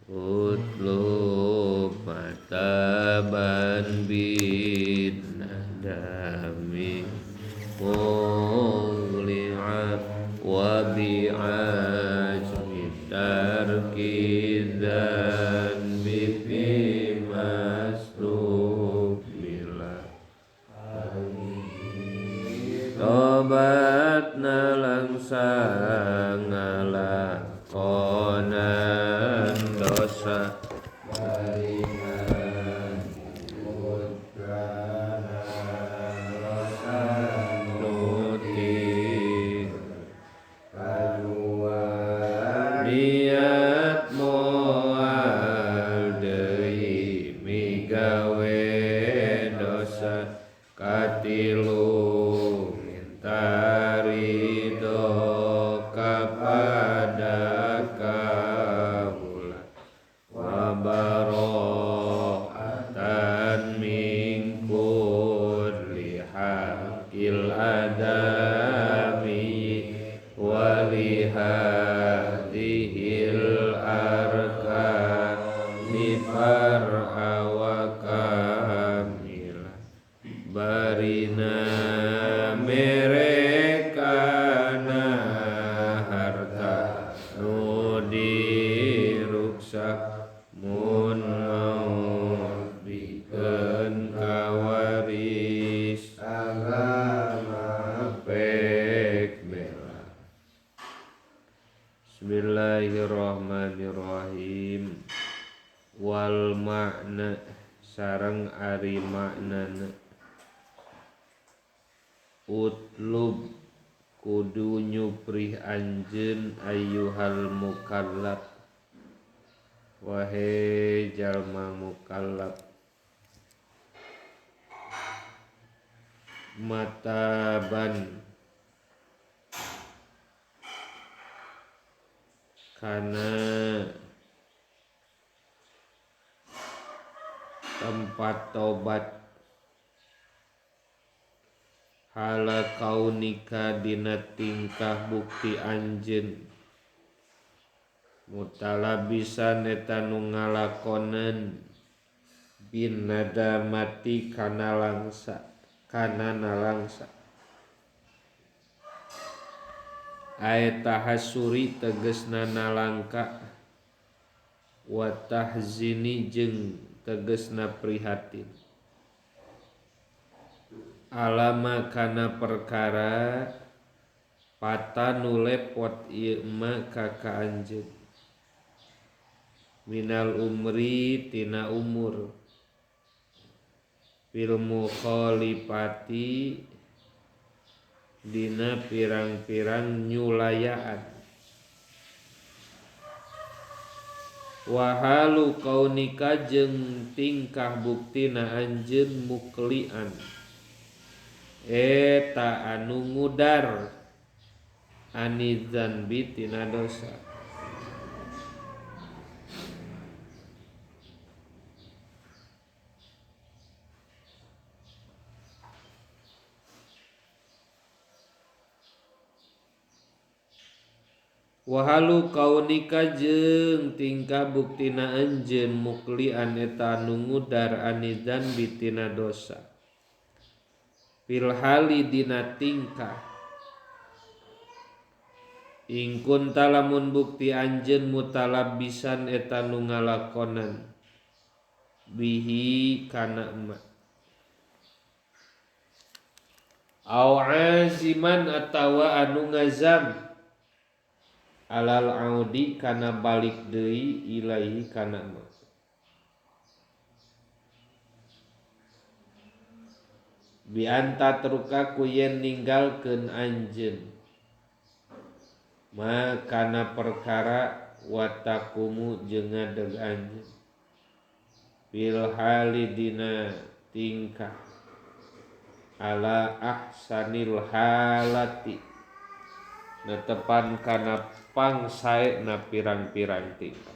Utlub mataban bin nadami muli'a wa bi'ajmi tarki dzanbi fi masrubila tobat nalangsa ngalakonan dosa baringan putrana rasa nuti kadua niat moal deui migawe dosa katilu minta ridho kepada kaula wa bara'atan min kulli haqqil adami wa li hadhil arkani far'a wa kamila barina merekana harta nu diruksak mun maut bikeun kawaris agama pek bela. Bismillahirrahmanirrahim. Wal makna sareng ari maknana utlub kudu nyuprih anjeun ayyuhal mukallaf wahai jalma mukallaf mataban kana tempat tobat hala kaunika dina tingkah bukti anjeun mutalabisan eta nu ngalakonan bin nadamati kana langsa kana nalangsa ae tahasuri tegesna nalangka wa tahzini jeung tegesna prihatin alama kana perkara pata nu lepot ieu ma ka ka anjeun minal umri tina umur fil mukhalifati dina pirang-pirang nyulayaan wahalu kaunika jeung tingkah buktina anjeun muklian eta anu ngudar anidzanbi tina dosa wahalu kaunika jeung tingkah buktina anjeun muklian eta anu ngudar anidzanbi tina dosa fil hali dina tingkah ing kunta lamun bukti anjeun mutalabbisan eta nu ngalakonan bihi kana emak au aziman atawa anu ngazam alal audi kana balik deui ilaihi kana emak bi anta teruka ku yen ninggalkeun anjeun ma kana perkara watakumu jeung ngadeg anjeun fil hali dina tingkah ala ahsanil halati netepan kana pangsae na pirang-pirang tingkah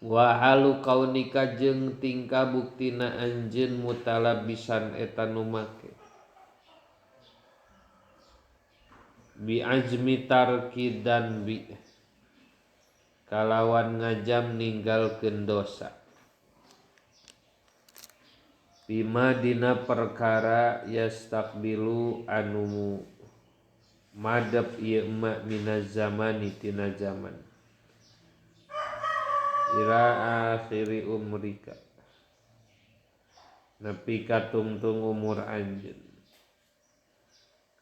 wa halu kaunika jeung tingkah buktina anjeun mutalabisan eta nu make bi azmi tarki dan bi Kalawan ngajam ninggalkeun dosa. Bima dina perkara yastaqbilu anu madep ieu ma minaz zamani tina zaman. Ila akhiri umrika. Nepi ka tungtung umur anjeun.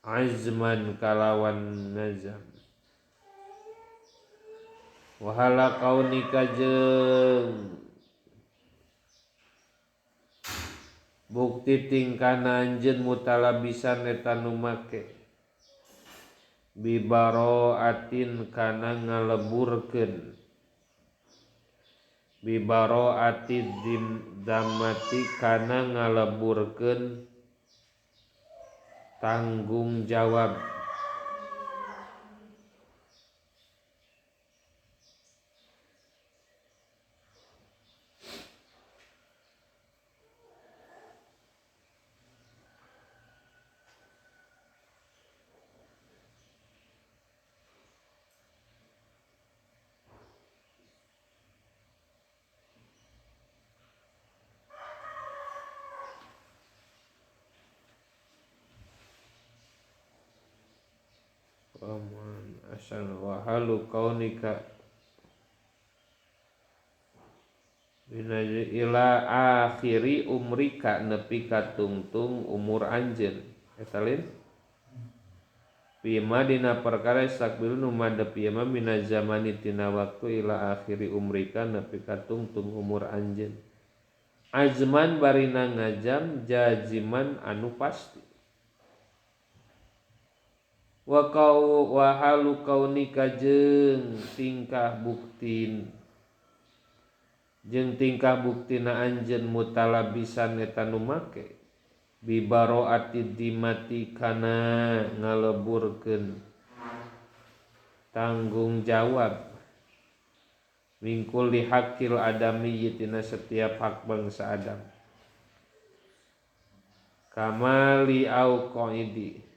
Azman kalawan ngazam. Wahala kaunika jeung bukti tingkana anjeun mutalabisan eta nu make bibaroatin kana ngaleburkeun bibaroati damati kana ngaleburkeun tanggung jawab Aman asal wahalu kaunika ila akhiri umrika nepi ka tungtung umur anjeun eta lain bima dina perkara sakbil nu madep ieu mah mina zamani tina waktu ila akhiri umrika nepi ka tungtung umur anjeun azman barina ngajam jaziman anu pasti wa kau wa halu kaunika jeung tingkah buktina anjeun mutalabisan eta nu make bibaroati dimati kana ngaleburkeun tanggung jawab mingkul li hakil adami tina setiap hak bangsa Adam kamali au qaidi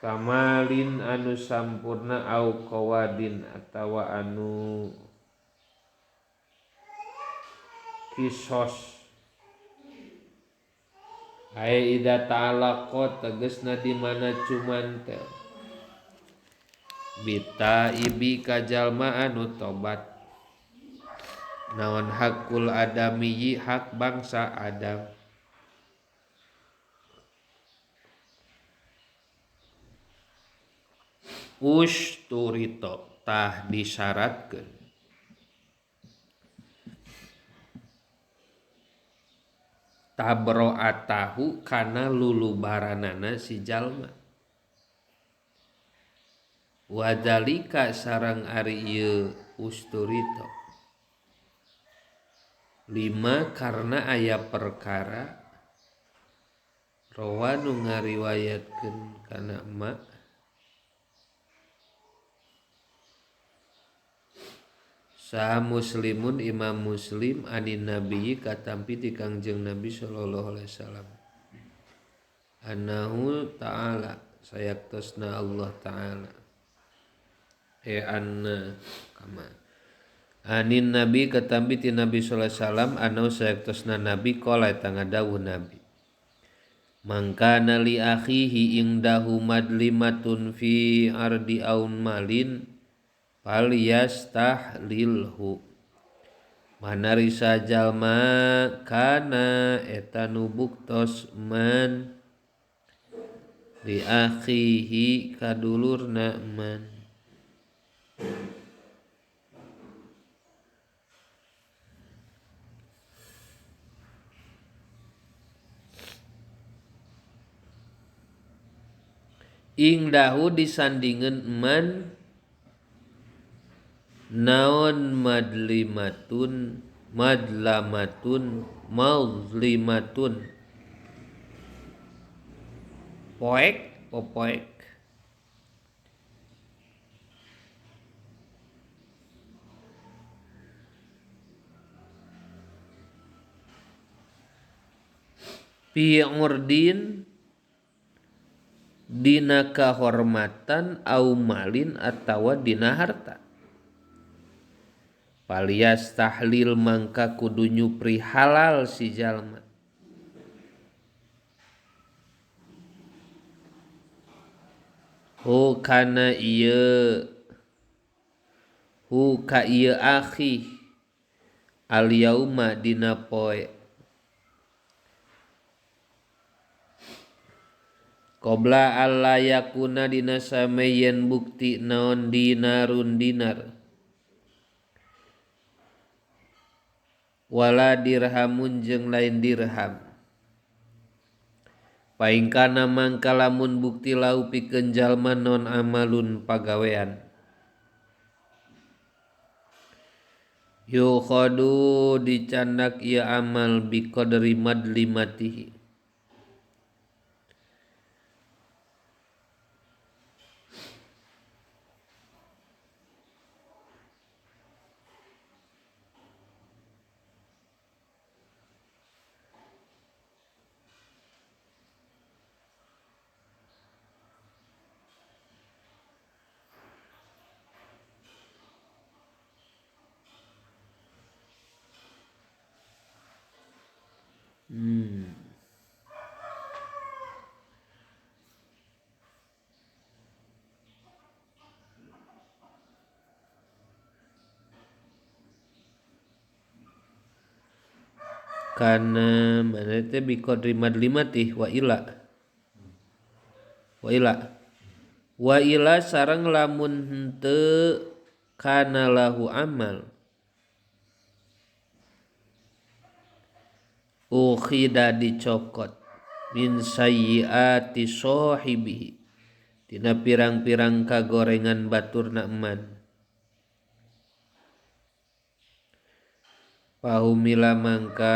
kamalin anu sampurna au qawadin atawa anu kisos ai ida ta'alaqa tegasna di mana cumantel bita ibi kajalma anu tobat naon hakul adami hak bangsa Adam usturito tah disyaratkeun tabro'atahu kana lulubaranana si jalma wadalika sarang ari ieu usturito lima karena aya perkara rawa nu ngariwayatkeun kana emak Sa muslimun imam muslim anin nabi katampi ti Kangjeng Nabi sallallahu alaihi wasallam annahu ta'ala sayaktosna Allah ta'ala anna kama anin nabi katampi ti Nabi sallallahu alaihi wasallam annahu sayaktosna nabi qala eta ngadawuh nabi mangkana li akhihi indahu madlimatun fi ardi aun malin falyastahlilhu manarisa jalma kana eta nu buktos man li akhihi kadulurna man ingdahu disandingeun man naon madlimatun madlamatun mazlimatun poek popoek fi urdin Dina kahormatan au malin atawa dina harta. Palias tahlil mangka kudu nyupri halal si jalma. Hu kana ieu hu ka ieu akhi al yauma dina poe qabla alla yakuna dina sameyen bukti naon dinarun dinar wala dirhamun jeung lain dirham. Paingkana mangka lamun bukti lau pikeun jalma non amalun pagawean yukhadu dicandak ieu amal biqadri madlimatihi Kana mana teh biqadri madlimatih wa ila wa ila wa ila sareng lamun henteu kana lahu amal ukhida dicokot min sayyiati sahibihi tina pirang-pirang kagorengan baturna eman. Pahumila mangka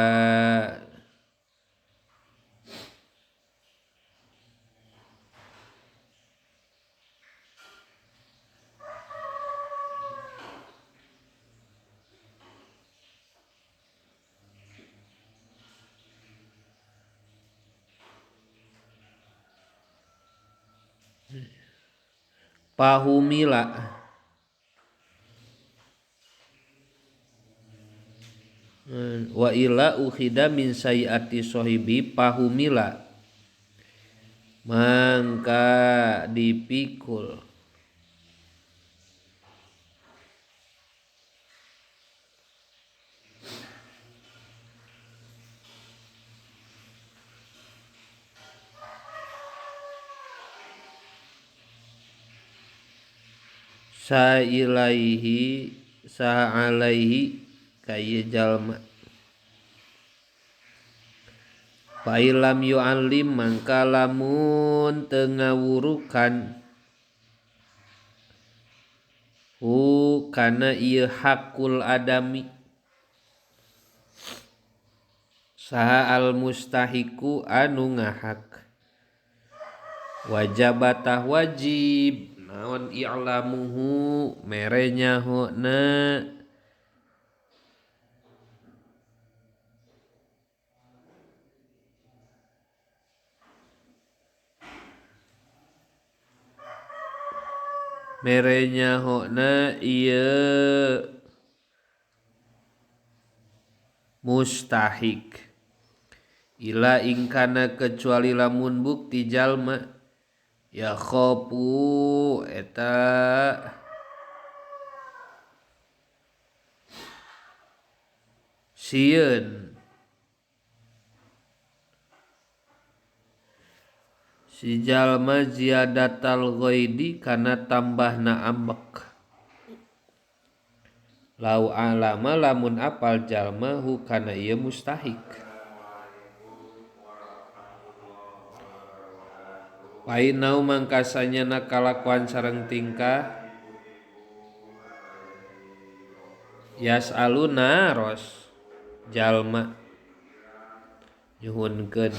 pahumila wa ila ukhida min sayiati sahibi pahumila mangka dipikul sailaihi sa'alaihi kaya jalma. Fa'ilam yu'allim mangka lamun teu ngawurukan hu kana ieu hakul adami saha al mustahiku anu ngahak wajabatah wajib naon i'lamuhu mere nyahona mere nyahona ieu mustahik ila ingkana kecuali lamun bukti jalma ya khopu eta sieun si jalma ziyadatal ghaidi kana tambahna ambek lau alama lamun apal jalma hu kana ieu mustahik. Painau mangkasanya na kalakuan sareng tingkah yas'aluna ros jalma nyuhunkeun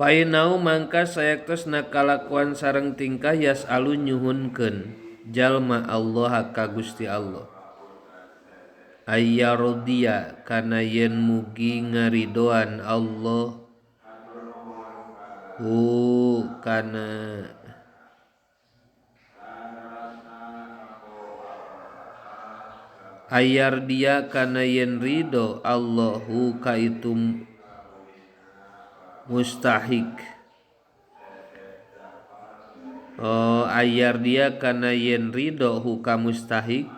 Painau mangka sayektosna kalakuan sareng tingkah yasalu nyuhunkeun jalma Allah ka Gusti Allah. Ayyardia kana yen mugi ngaridoan Allah hu kana ayar dia kana yen ridho Allahu ka itu mustahik. Oh, ayar dia kana yen ridho hu ka mustahik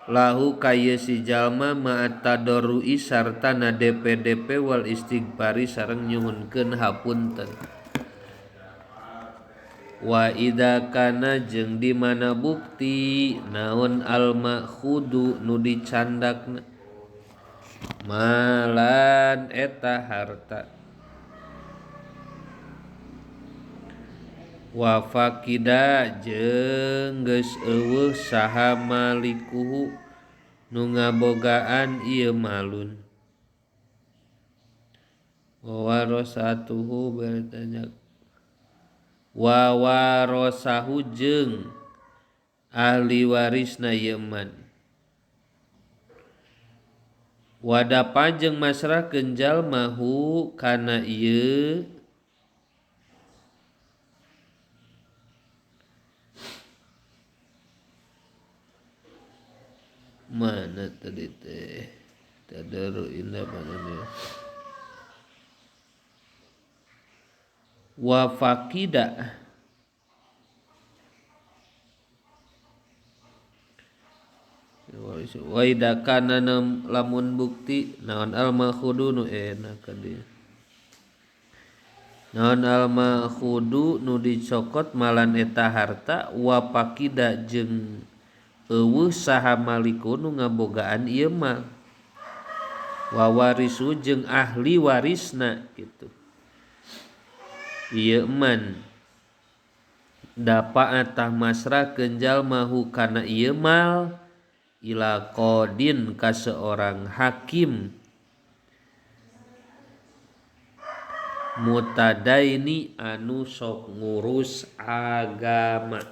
lahu kaya si jalma ma'atadarrui sarta na DPDP wal istighfari sareng nyuhunkeun hapunten. Wa idza kana jeung di mana bukti naon al ma'khudu nu dicandakna malan eta harta wa faqida jeung geus eueuh saha malikuhu nu ngabogaan ieu malun wa warasatuhu bertanya wa warasahu jeung ahli warisna ieu man wadapa jeung masrahkeun jalma hu kana ieu mana tadi teh tadaru indah mana wa faqida wa idza kana lamun bukti naon al makhudu nu enak ka dieu naon al makhudu nu dicokot malan eta harta wa faqida jeung eueuh saha maliku nu ngabogaan ieu mah wa warisu jeung ahli warisna kitu ieu man dapaat tah masrahkeun jalma hu kana ieu mal ila qadin ka seorang hakim mutadaini anu sok ngurus agama.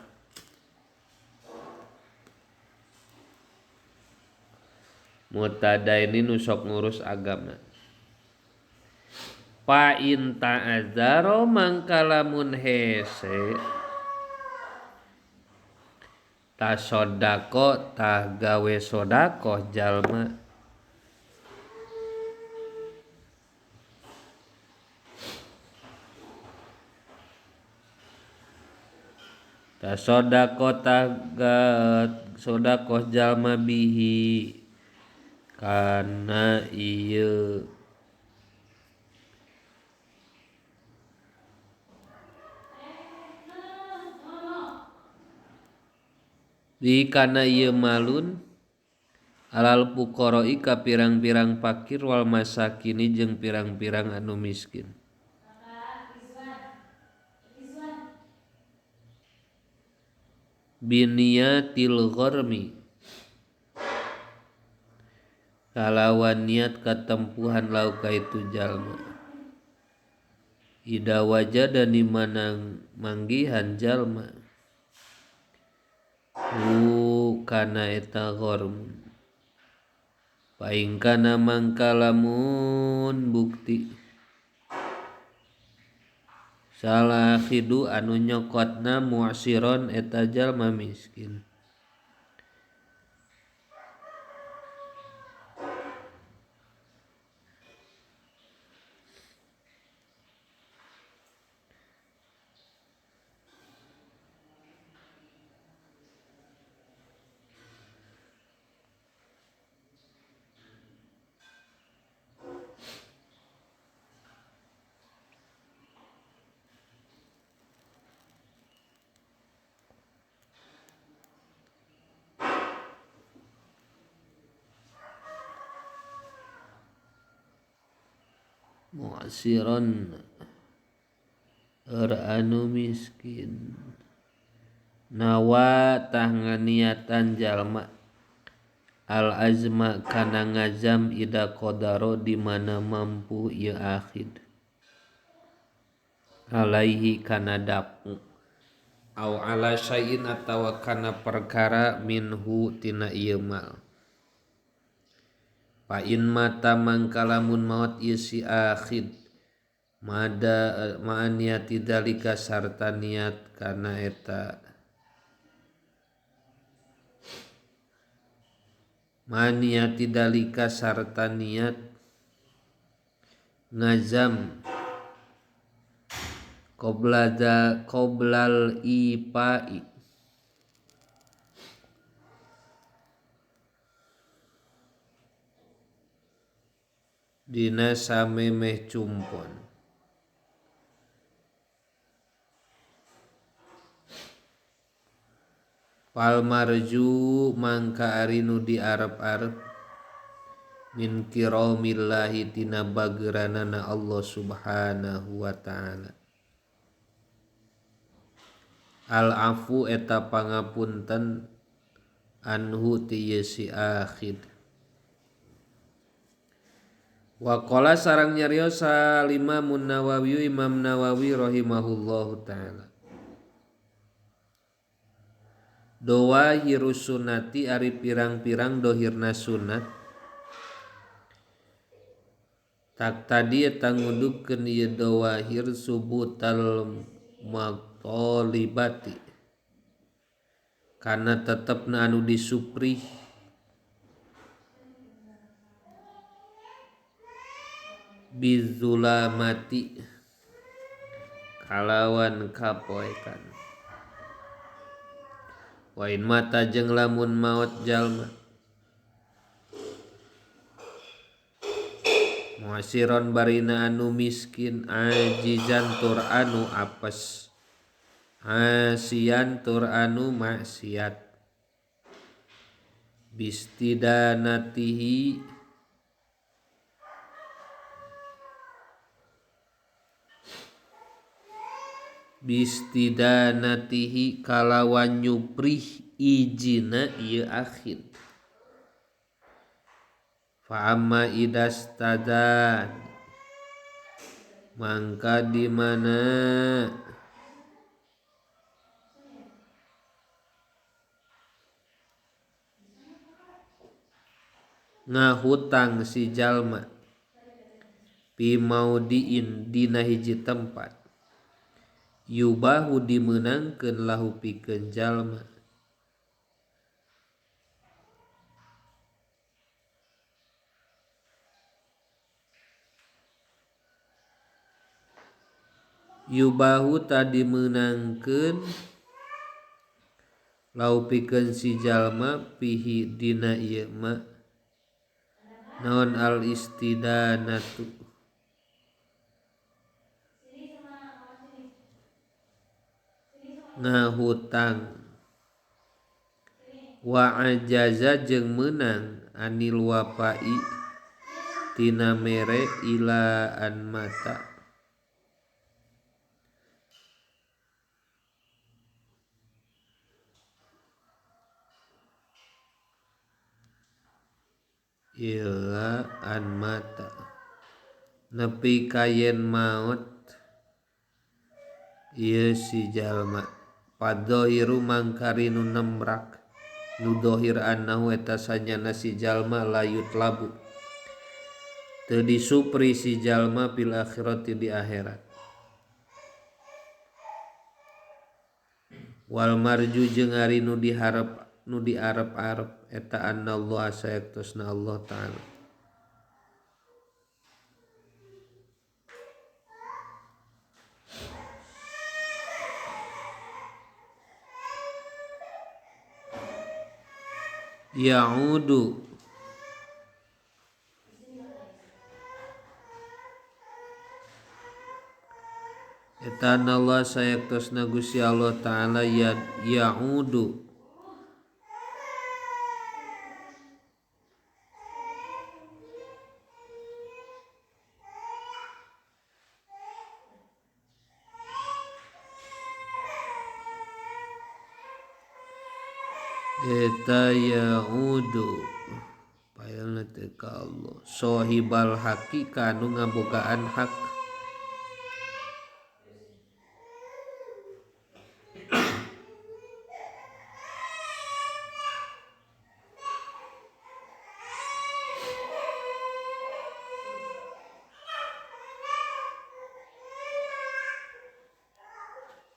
Mutadaini nu sok ngurus agama. Pa in ta'adzaro mangka lamun hese tasodako tah gawe sodakoh jalma tasodako tah sodakoh jalma bihi kana ieu di kana ieu malun alal fuqara'i ka pirang-pirang fakir wal masakini jeung pirang-pirang anu miskin. Biniyatil gharmi kalawan niat katempuhan lauka itu jalma ida wajada ni manang manggihan jalma hu kana eta gharmun paingkana mangkalamun bukti salah khidu anu nyokotna mu'siron eta jalma miskin. Mu'siron anu miskin nawa tah nganiatan jalma Al azma kana ngazam ida qadaro di mana mampu ieu akhid alaihi kana dapu au ala syai'in atawa kana perkara minhu tina ieu mal. Fa in mata mangkalamun maot ieu si akhid mada ma'aniyati dalika sarta niat kana eta ma'aniyati dalika sarta niat ngazam qoblal ipai dina samemeh cumpon. Pal marju mangka ari nu diarep-arep min kiramillahi tina bageranana Allah subhanahu wa ta'ala. Al afu eta pangapunten anhu ti si akhid. Wa qala sareng nyarios Imam Nawawi Imam Nawawi rahimahullahu ta'ala. Dowahiru sunati ari pirang-pirang dohirna sunat tak tadi eta ngudukeun ieu dowahir subutal maqtalibati kana tetepna anu disuprih bizulamati kalawan kapoekan. Wa in mata jeung lamun maot jalma muasiron barina anu miskin ajizan tur anu apes asian tur anu maksiat bistidanatihi bistidanatihi kalawan nyuprih ijina ieu akhid. Fa amma idastadan mangka di mana ngahutang si jalma pi maudiin dina hiji tempat yubahu dimeunangkeun lahu pikeun jalma yubahu tadi meunangkeun lahu pikeun si jalma pihi dina ieu ma naon al istidanatu ngahutang wa ajaza jeung meunang anil wapai tina mere ila an mata ila an mata nepi kayen maot ieu si jalma. Padzahiru mangkari nu nemrak nu dohir annahu eta sanyana si jalma layut labu teu disupri si jalma fil akhirati di akhirat. Wal marju jeung ari nu diharep nu diarep-arep eta anallah sayaktosna Allah ta'ala. Ya'udu eta Allah sayaktosna Gusti Allah ta'ala ya'udu eta ya'udu ka Allah sahibal haqi kanu ngabogaan hak.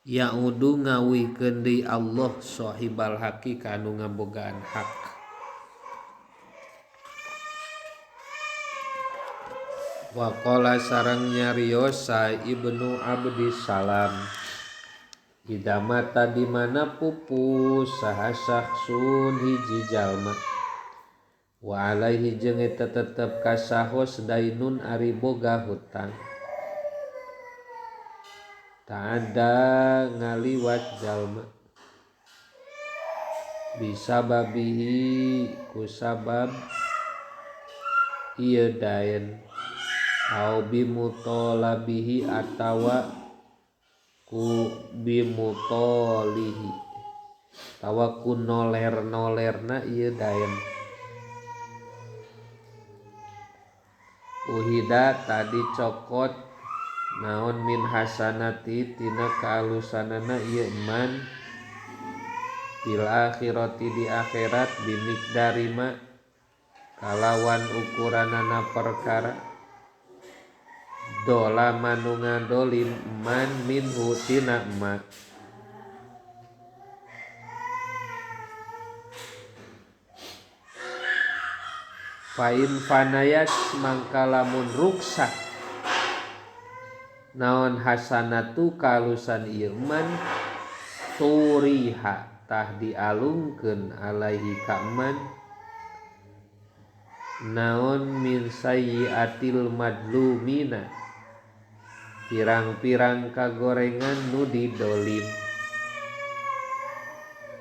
Ya'udu ngawihkeun deui Allah sahibal haqi kanu ngabogaan hak. Wa qala sareng nyarios sa Ibnu Abdi Salam idza mata di mana pupus saha syakhsun hiji jalma wa alaihi jeung eta tetep kasahos dainun ari boga hutang ta'adda ngaliwat jalma bisababihi kusabab ieu daen au bimutolabihi atawa ku bimutolihi tawa ku noler-nolerna ieu daen uhida tadi cokot naon min hasanati tina kaalusanana ieu man fil akhirati di akhirat bimikdarima kalawan ukuranana perkara dola manu ngadolim man minhu tina ma fain fanayat mangka lamun ruksak naon hasanatu kalusan ieu man turiha tah dialungkeun alaihi ka man naon min sayyiatil madlumina pirang-pirang kagorengan nu didolim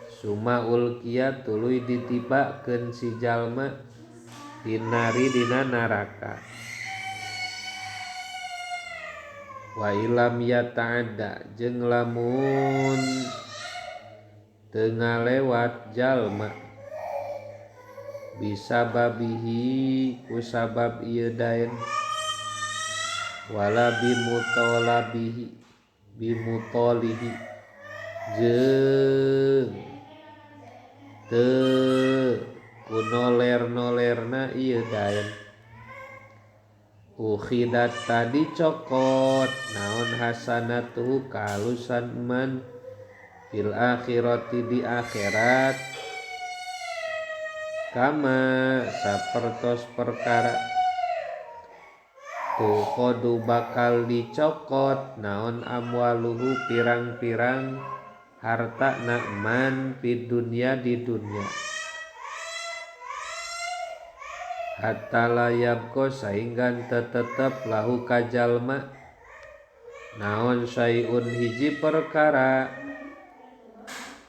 suma ulkiya tuluy ditibakeun si jalma dinari dina neraka wa ilam yata'adda jeung lamun teu ngalewat jalma bisababihi kusabab ieu daen wala bimutolabihi bimutolihi jeung teu kunoler-nolerna ieu daen ukhidat tadi cokot naon hasanatuhu kalusan man fil akhirati di akhirat kama sapertos perkara tuqadu bakal dicokot naon amwaluhu pirang-pirang harta nakman fid dunya di dunya hatta la yabqa sahingga tetep lahu kajalma naon syai'un hiji perkara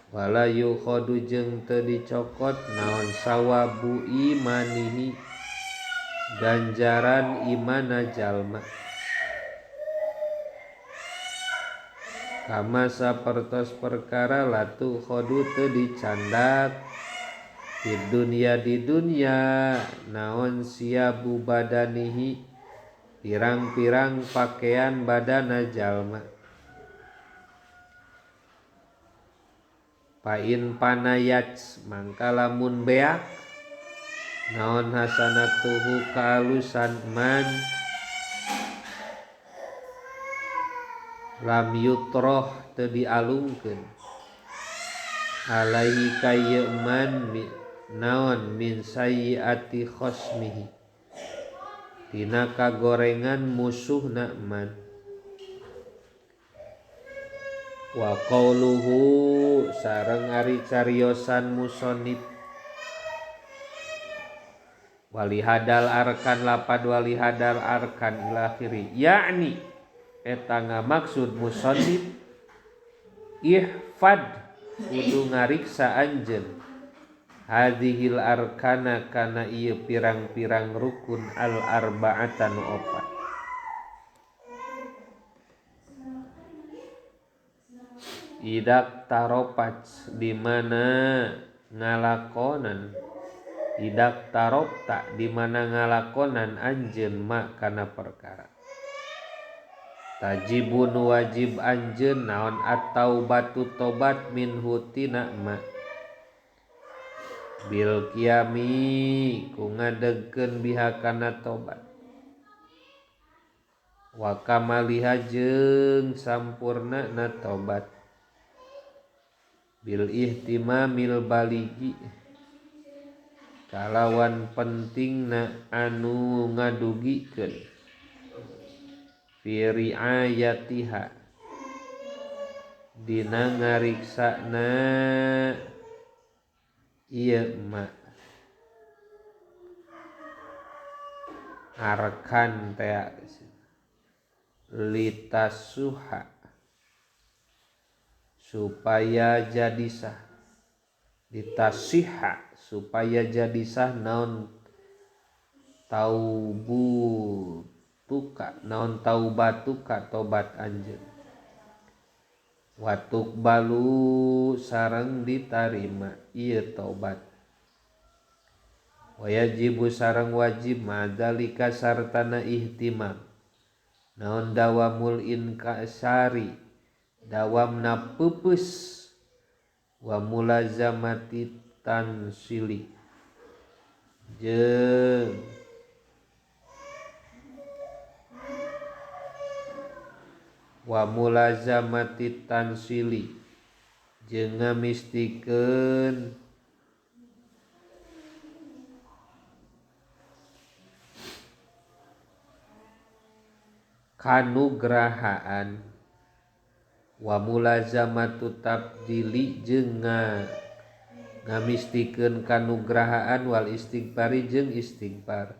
wala yukhadu jeung teu dicokot naon sawabu imanihi ganjaran imana jalma kama sapertos perkara latu khodu teu dicandak di dunia di dunia naon siabu badanihi pirang-pirang pakaian badana jalma pain panayat mangka lamun beak naon hasanatuhu kaalusan man lam yutroh teu dialungkeun alaihi ka ieu man naon min sayyiati khosmihi tina kagorengan musuhna man wa qauluhu sareng ari cariosan musonib wali hadal arkan lapad wali hadal arkan ila akhiri yakni eta ngamaksud musonib ihfad kudu ngariksa anjeun hadhil arkana kana ieu pirang-pirang rukun al arba'ata nu opat idak taropat di mana ngalakonan Idak tarokta di mana ngalakonan anjeun ma kana perkara. Tajibun wajib anjeun naon at-taubatu tobat minhu tina ma. Bil qiyami ku ngadegkeun biha kana tobat. Wa kamaliha jeung sampurna na tobat. Bil ihtimamil baligi kalawan pentingna anu ngadugikeun fi riayatiha dina ngariksana ieu ma arkan teh litasuha supaya jadi sah, ditasiha supaya jadi sah naon taubutuka naon taubatuka tobat anjeun watuk balu sareng ditarima ieu tobat wajibu sareng wajib madzalika sartana ihtimam naon dawamul inkasari dawamna peupeus wa mulazamati tansili jeung wa mulazamati tansili jeung ngamistikeun kanugrahaan wa mulazamatu tabdili jeung ngamistikeun kanugrahaan wal istighfari jeung istighfar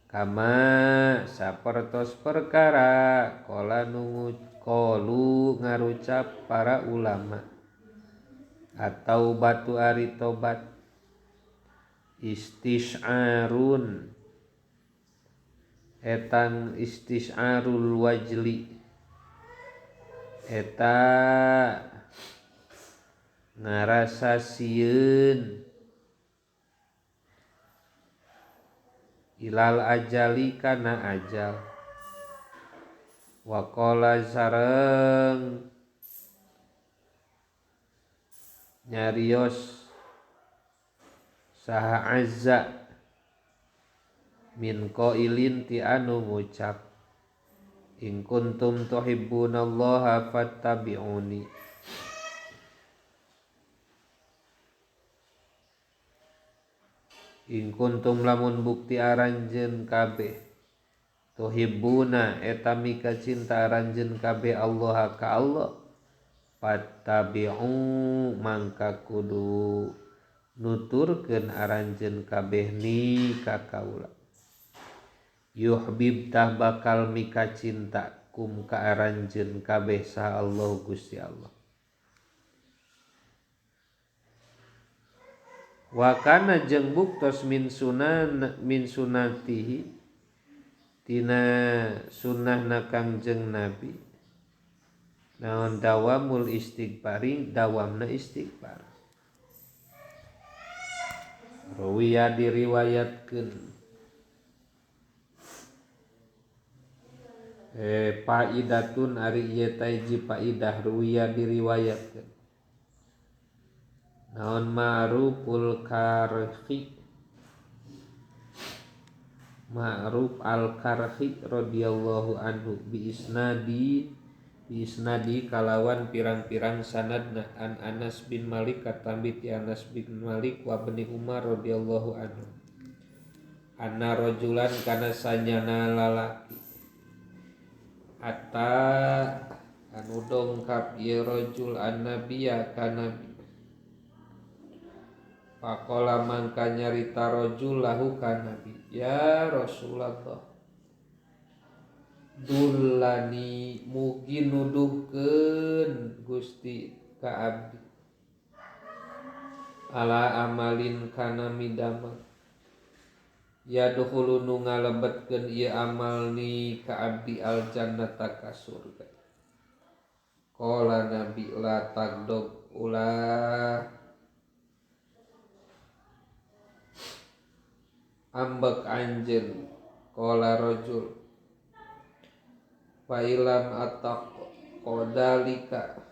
kama sapertos perkara qala qalu ngarucap para ulama atau batu ari tobat istis'arun etang istis'arul wajli eta ngarasa sieun ilal ajali kana ajal waqala sareng nyarios saha azza min qailin ti anu ngucap in kuntum tuhibbunallaha fattabi'uni in kuntum lamun bukti aranjeun kabeh tuhibbuna eta mika cinta aranjeun kabeh Allah ka Allah fattabi'u mangka kudu nuturkeun aranjeun kabeh ni ka kaula yuhbib tah bakal mika cinta kum ka aranjeun kabeh saha Allah Gusti Allah. Wa kana jeung buktos min sunan min sunatihi tina sunnahna Kangjeng Nabi naon dawamul istighfari dawamna istighfar. Rawiya diriwayatkeun faidatun ari ieu teh hiji faidah ruwiya diriwayatkeun naon ma'ruful karhi Ma'ruf al-Karhi radhiyallahu anhu bi isnadi kalawan pirang-pirang sanadna an Anas bin Malik katambi ti Anas bin Malik wa bani Umar radhiyallahu anhu anna rajulan kana sanyana lalaki atta anu dongkap ieu rajul annabiya ka nabi faqala mangka nyarita rajul lahu ka nabi ya Rasulullah dullani mugi nuduhkeun Gusti ka abdi ala amalin kana midamel ya dukhulu nu ngalebetkeun ieu amal ni ka abdi al jannata ka surga. Qala nabi la tagdob ulah ambek anjeun qala rajul failam ataq qadalika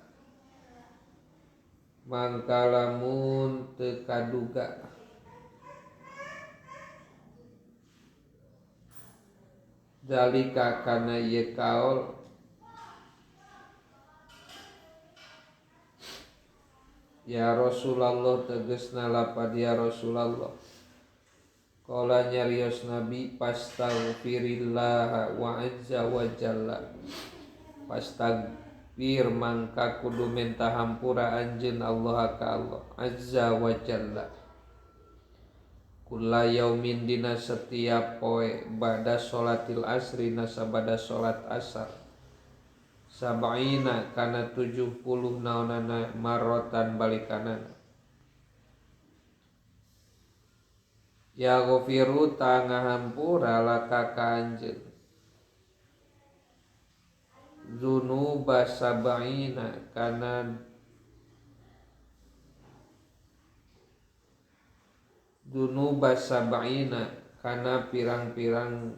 mangka lamun teu kaduga dalika kana ieu kaol ya Rasulullah tegasna lapad ya Rasulullah qala nyarios Nabi pastaghfirillah wa azza wa jalla pastaghfir mangka kudu minta hampura anjeun Allah ka Allah azza wa jalla kula yaumin dina setiap poe ba'da sholatil asri nasabada sholat asar sab'ina kana 70 naonana marrotan balikanana ya ghafiru ta ngahampura laka ka anjeun dzunuba sab'ina kana dzunuba sab'ina kana pirang-pirang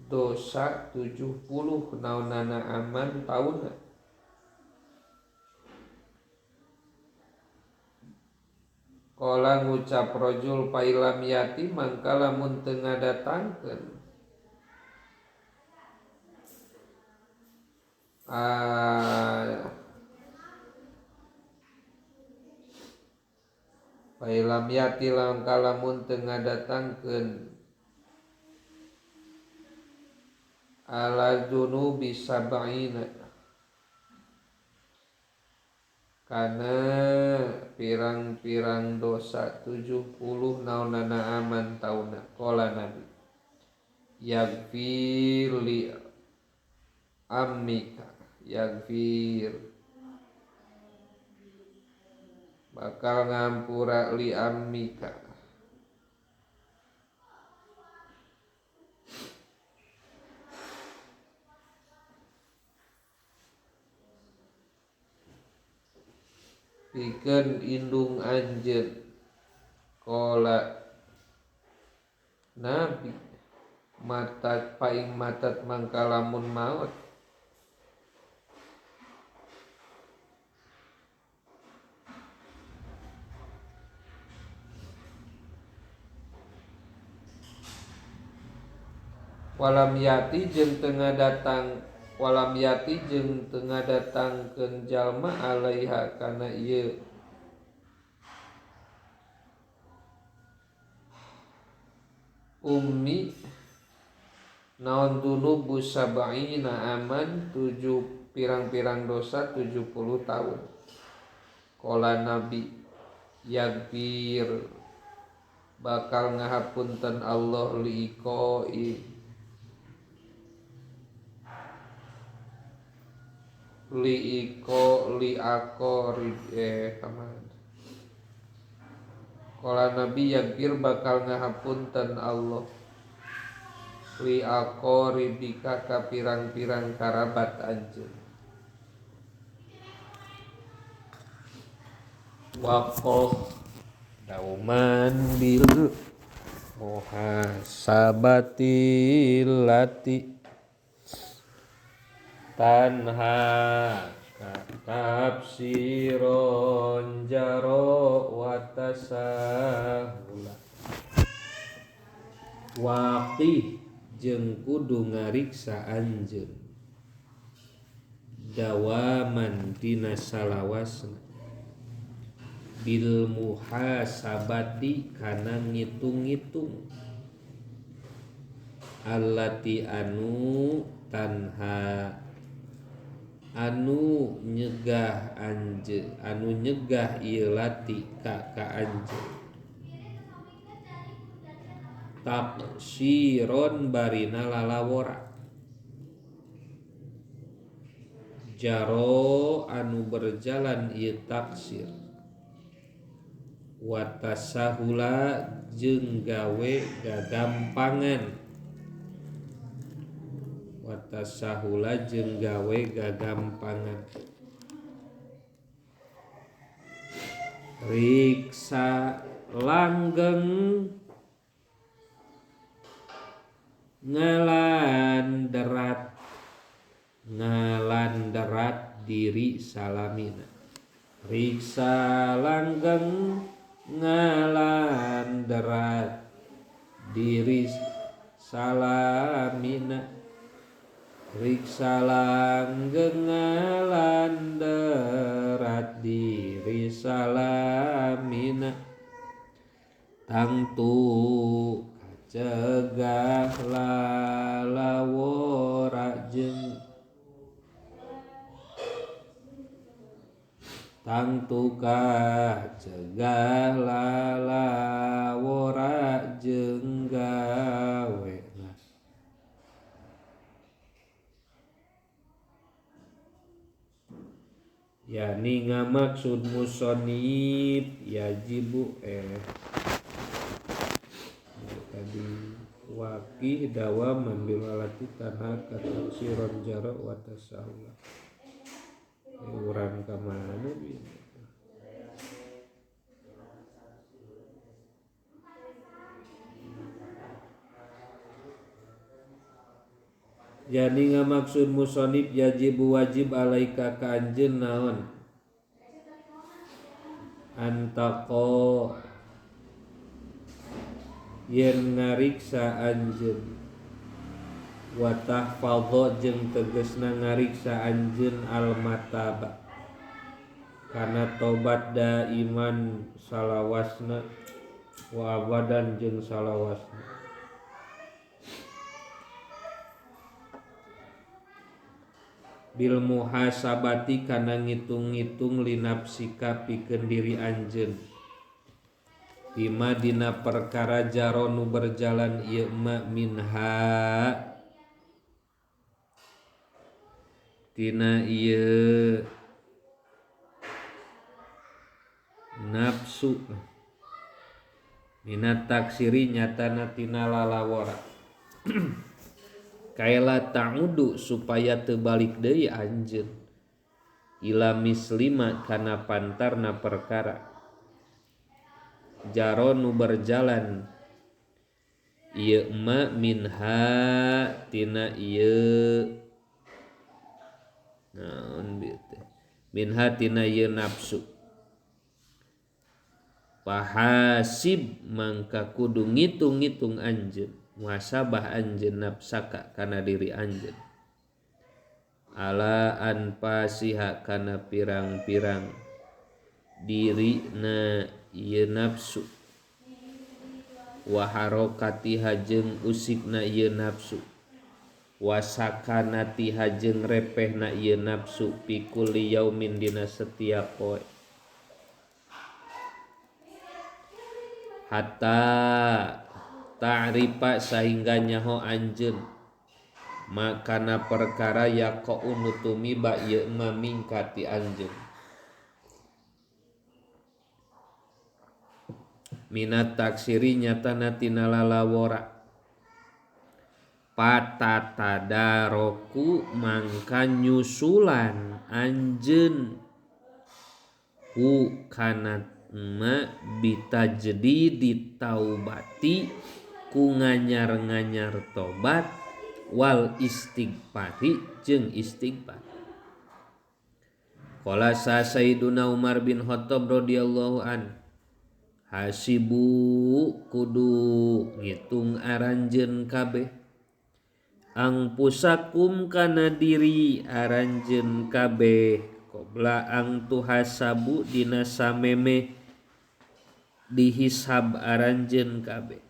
dosa 70 naonana aman tauna qala ngucap rajul pailam yati mangka lamun teu ngadatangkeun pailam yati mangka lamun teu ngadatangkeun ala dzunubi sab'ina kana pirang-pirang dosa 70 naonana aman tauna qala Nabi yaghfir li ammika yaghfir bakal ngampura li ammika pikeun indung anjeun qala Nabi matat paing matat mangka lamun maot walam yati jeung teu ngadatang walam yati jeung teu ngadatangkeun jalma alaiha kana ieu ummi naon dunubu sab'ina aman 7 pirang-pirang dosa 70 tahun qala Nabi yaghfir bakal ngahapunten Allah liqoi liiko liako kaman qala Nabi yaghfir bakal ngahapunten Allah liako ribika ka pirang-pirang karabat anjeun waqaf dauman bil muhasabati lati tanha tafsiron jaro wa tasahula waqih jeung kudu ngariksa anjeun dawaman dina salawasna bil muhasabati kana ngitung-ngitung allati anu tanha anu nyegah anjeun anu nyegah ieu lati ka anjeun taksiron barina lalawora jaro anu berjalan ieu taksir watasahula jeung gawe gagampangan watasahula jeung gawe gagampangan riksa langgeng ngalanderat ngalanderat diri salamina riksa langgeng ngalanderat diri salamina riksa langgeng ngalanderat diri salamina tangtu cegah lalawora jeung tangtu kacegah lalawora jeung gawena yani ngamaksud musonib yajibu tadi waqih dawaman bil alati tanha kataksiron jara wa tasawwa urang ka mana bi yani ngamaksud musonib yajibu wajib alaika ka anjeun naon antaqo yen ngariksa anjeun wa tahfadho jeung tegasna ngariksa anjeun almataba kana tobat da iman salawasna wa abadan jeung salawasna bil muhasabati kana ngitung-ngitung linapsika pikeun diri anjeun bima dina perkara jaro nu berjalan ieu ma minha tina ieu nafsu minat taksiri nyatana tina lalawora kaela ta'udu supaya teu balik deui anjeun ila mislima kana pantarna perkara jaro nu berjalan ieu ma minha tina ieu naon bieu teh minha tina ieu nafsu pahasib mangka kudu ngitung-ngitung anjeun muhasabah anjeun nafsaka kana diri anjeun ala anfasiha kana pirang-pirang diri na ieu nafsu wa harakatiha jeung usikna ieu nafsu wa sakanatiha jeung repehna ieu nafsu fi kulli yaumin dina setiap poe hatta ta'rifa sahingga nyaho anjeun makana perkara yaqau nutumi ba ieu ma mingkati anjeun minat taksiri nyatana tina lalawora patatadaroku mangka nyusulan anjeun hu kana ma bitajdidi taubati ku nganyar-nganyar tobat wal istighfari jeung istighfar. Qala Sayyiduna Umar bin Khattab radhiyallahu an hasibu kudu ngitung aranjeun kabeh angpusakum kana diri aranjeun kabeh qobla ang tuhasabu dina sameme dihisab aranjeun kabeh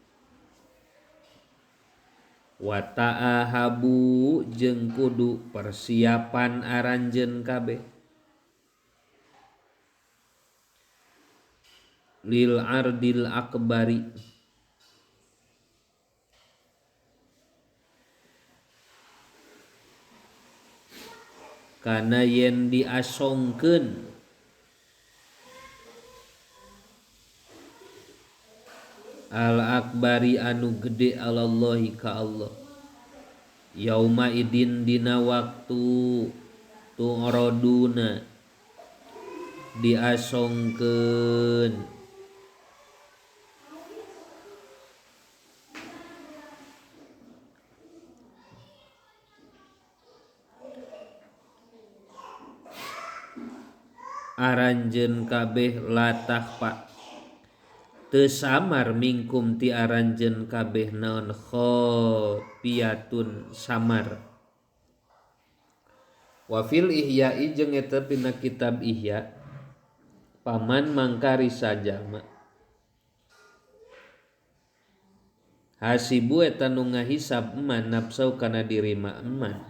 wa ta'ahabu jeung kudu persiapan aranjeun kabeh lil ardil akbari kana yen diasongkeun al akbari anu gede alallahi ka Allah yauma idin dina waktu tu'raduna diasongkeun aranjeun kabeh latahpa teu samar mingkum ti aranjeun kabeh naon khafiyatun samar. Wa fil ihya'i jeung eta pina kitab Ihya paman mangkari sajama hasibu eta nu ngahisab eman nafsu kana dirima eman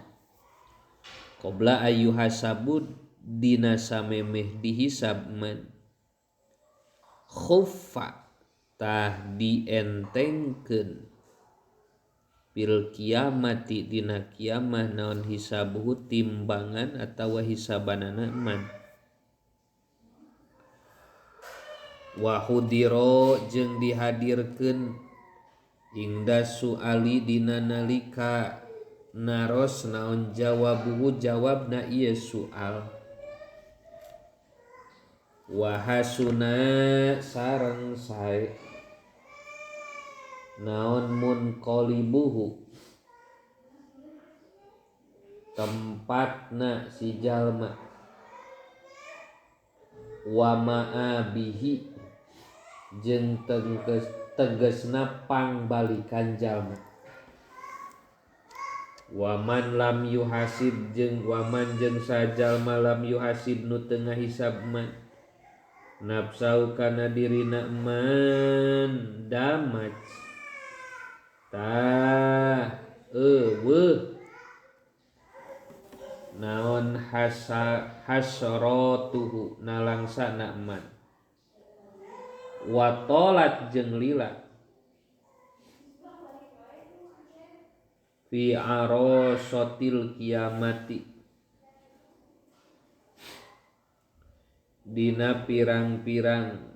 qabla ayu hasabu dina samemeh dihisab eman khuffa tah dientengkeun bil kiamati dina kiamah naon hisabuhu timbangan atawa hisabanana eman. Wa hudiro jeung dihadirkeun ingda suali dina nalika naros naon jawabuhu jawabna ieu soal. Wa hasuna sareng sae naon munqalibuhu tempatna si jalma wa ma'abihi jeung tegesna pangbalikan jalma. Waman lam yuhasib jeung waman jeung sajalma lam yuhasib nu teu ngahisab man nafsau kana dirina man damaj tah eueuh naon hasratuhu nalangsana man wa tolat jeung lila fi arasatil kiamati dina pirang-pirang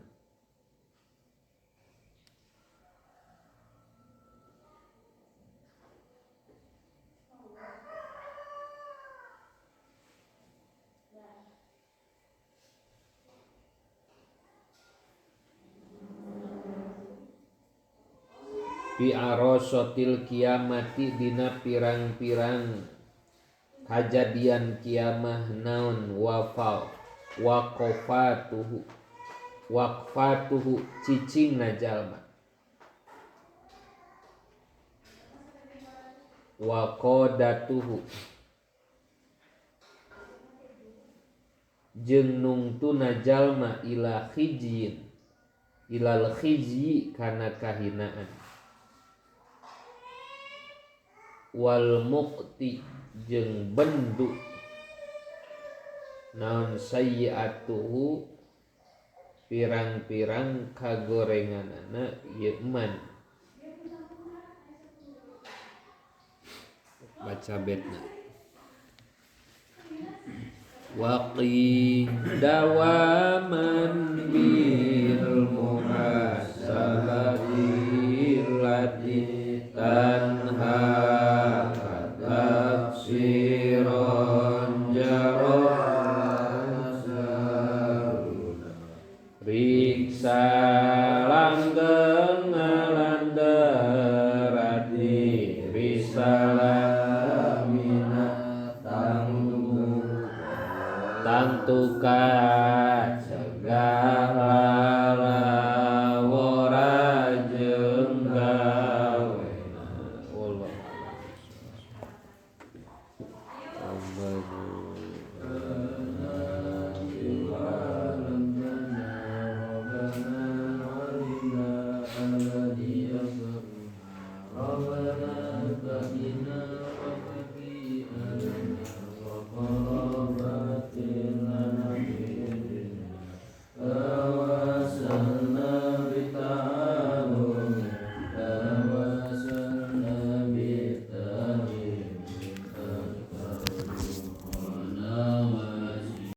fi arasatil kiamati dina pirang-pirang kajadian kiamah naon wafal waqafatuhu waqfatuhu cicingna jalma waqadatuhu jeung nungtuna jalma ila khijyin ilal khizyi kana kahinaan wal muqti jeung bendu naon sayyi'atuhu pirang-pirang kagorenganana ieu man. Baca betna waqi dawaman bil muhasabati lati tan